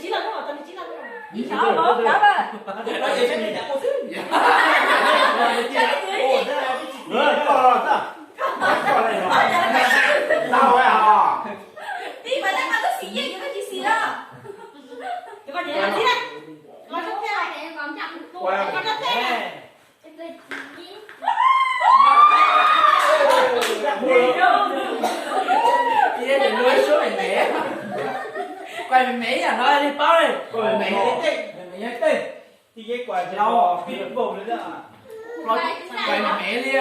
Ib los, ib los, ib los. Tib mas lej mas lub xim yeej ces koj tsis xim os. Ces koj niam tib, koj rab thej, koj rab thej. Koj me me yam no li paub li, koj me me li tej, me me yog tej, tij yeeb kuas tsis tau pib npaum li, koj me me li.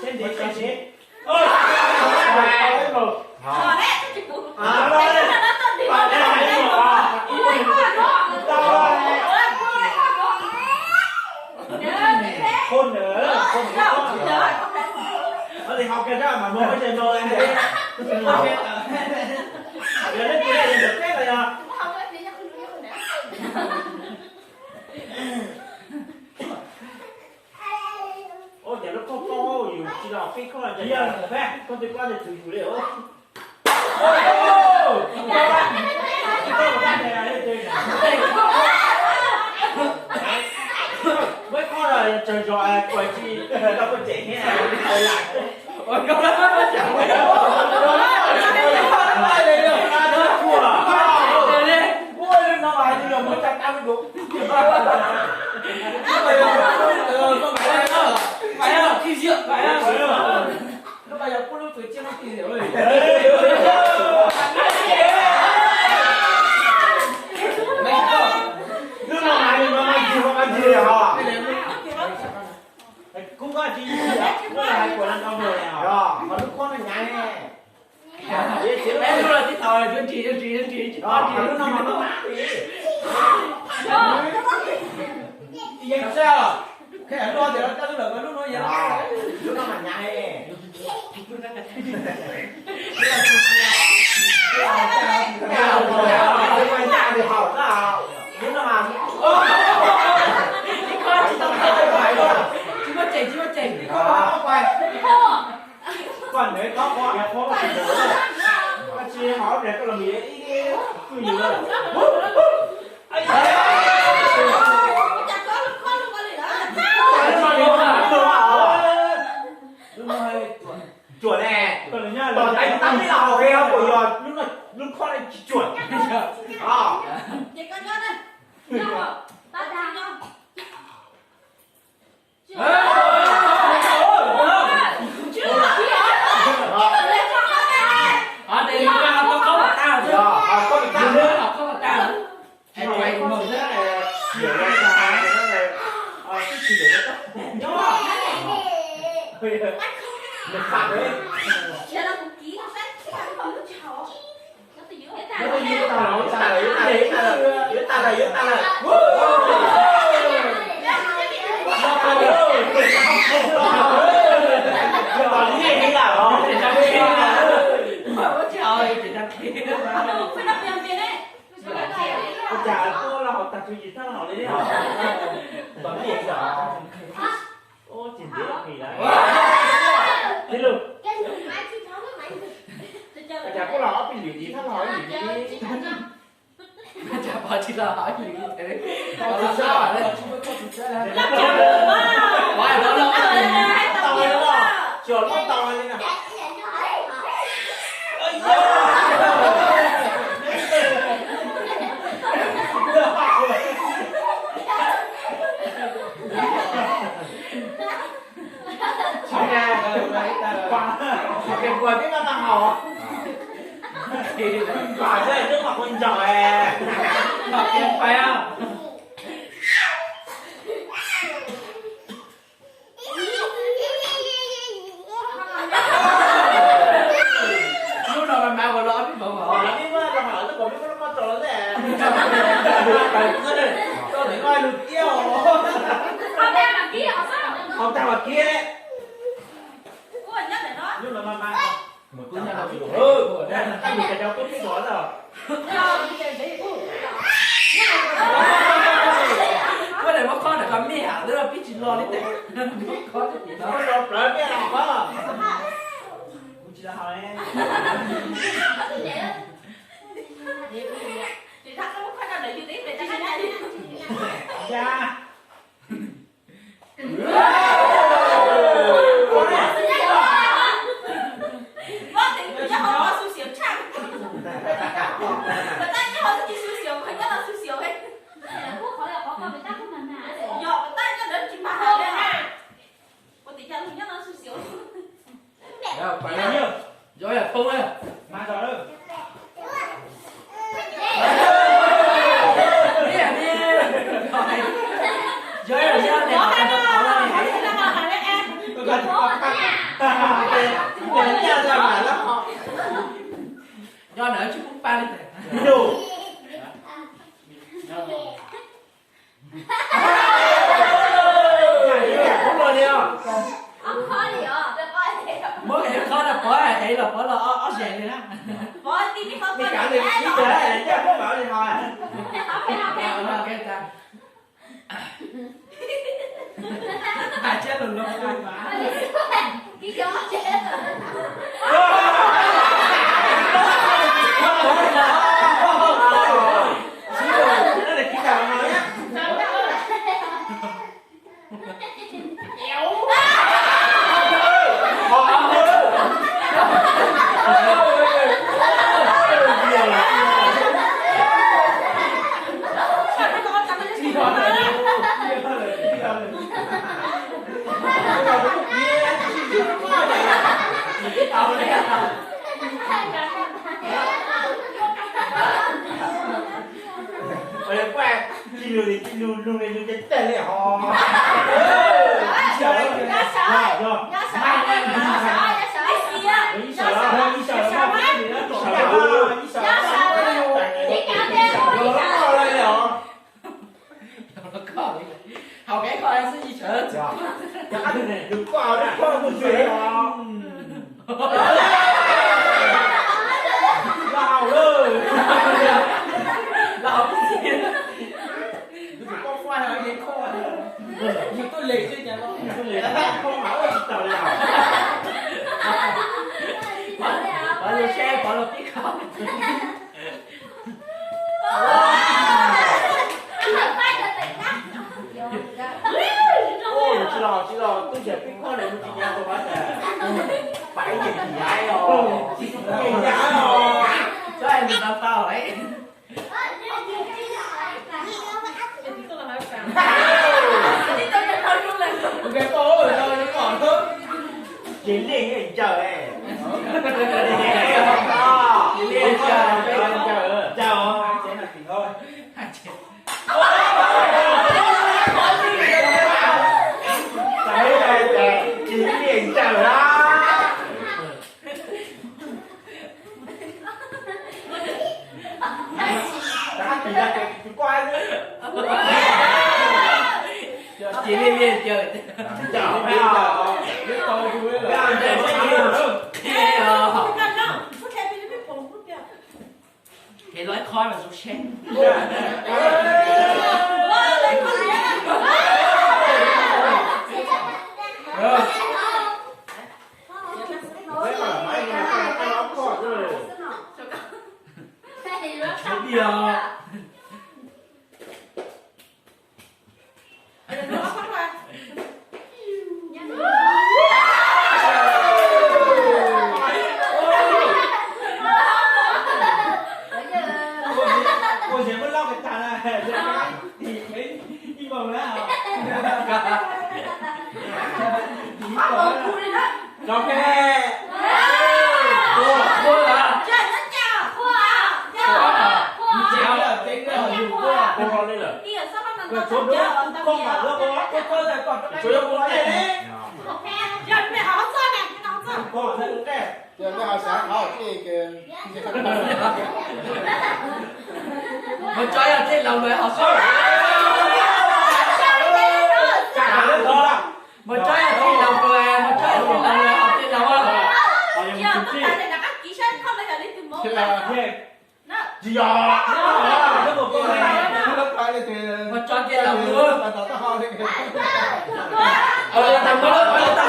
Seb ntev seb ntev. Khôn nữa, khôn nữa. Nó thì học cái đó mà mua cái trên đô lên đi. Giờ nó chưa lên được cái này à. Ua cas lub khob khob yus tsis los peb khob, koj twb pab tsis txog yus li os. Peb khob los tsawg zos kuv tsis tau koj tseem thiab. Lub no mas nws mas nqaij ntsis mas nqaij ntsis li hos. Kuv koj tsis, kuv hais kuv lawv tau mus li hos, lub khob no hnyav ne. Lub no tib tau, yuav ntsis, yuav ntsis, yuav ntsis, tsis tau ntsis. Lub no mas nqaij ntsis. Yeej tsis, lub no tias lub lawm, lub no yeej, lub no mas hnyav ne. Tsis muaj tseem, tsis muaj tseem. Koj nws tau qhov, qhov tsis hauv, koj los ib tug yus. Cuam ne, tos tais tau peb los hauv, yog lub khob ne tsis cuam. Ua cas tuaj los hauv tag tshwm sim thaj los hauv li os. Ua tsis ntev pim lawm. Tij lug, ua cas kuj los ob peb lwm ntxiv thaj los ib lwm ntxiv. Cas pov tsis los hauv ib lwm ntxiv. Tsis los tau li na. Pom kev puas tib no tau hauv. Pom xwb twb pom kuv ntsaum es. Pom kev pais os. Lub no mas mas ua los ob peb vauv hov. Hauv tag mas kiag. Lub no mas mas. Mus tau, mus tau, mus tau, mus tau. Kuv daim muab khob ntawm qhov me has twb pib tsis los li tes. Khob tsis los plawv me los khob. Kuv tsis los hauv. Ib nus. Ub, los li os. Muab qhov no pov es los pov los ob ze li na. Li kav li ib tag, yaj muab mam li ho. Hais thiab lus lus hais mas. Ua li kuj, tsis lus li, tsis lus, lus li lus ces tag li ho. Hauv kev kho xwb ib sawv. Tus koj hauv tus koj mus xwb os. Los hauv lawm. Los hauv tus txiv. Tus koj faj hauv kev kho. Yus tuaj lees xwb cas los, yus tuaj lees kho mas ua tsis tau li os. Pov lus seb, pov lus pib kho. Tsis los, tsis los, tub ntsiag pib kho lawm, mus tsis nyav rau pab tas. Pais nyiam nyiam os, nyiam nyiam os. Txhob hais lus tau tau. Ces liaj ncaws, ces liaj ncaws, ncaws os. Ces liaj ncaws a. Ces liaj liaj ncaws. Ces los ib qho los zoo seb. Sawv daws. Ua tsis muaj loj kiag tag na, ib npaug na. Rau peb. Ua, ua lawm. Ua lawm, ua lawm. Ua lawm. Ua lawm. Mus tso yog tej laus lawm ho sub. Mus tso yog tej laus lawm, mus tso yog tej laus lawm ho tej laus. Tsis yog. Mus tso tej laus lawm. Tag hauv, tag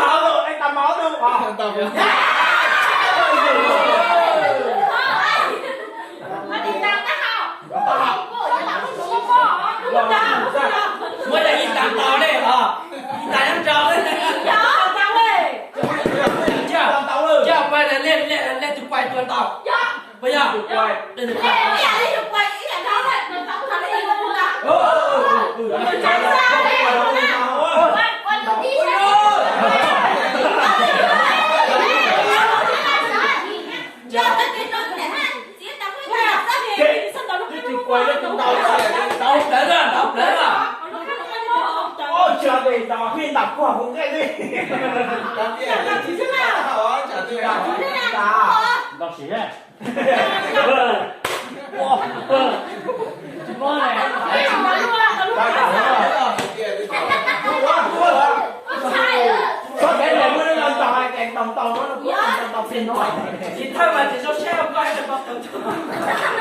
hauv. Muab cov ib tas tau ne os, ib tas nyob rau ne. Coj, coj pab liaj, liaj tus kuai tua tau. Puas yog? Tus kuai tua tau, tau plawv na, tau plawv na. Ua cas peb ntam kuag kuv nqaij li. Ntau sim. Tsis thawj mas tsis zoo saib ua koj ib tug poj koob.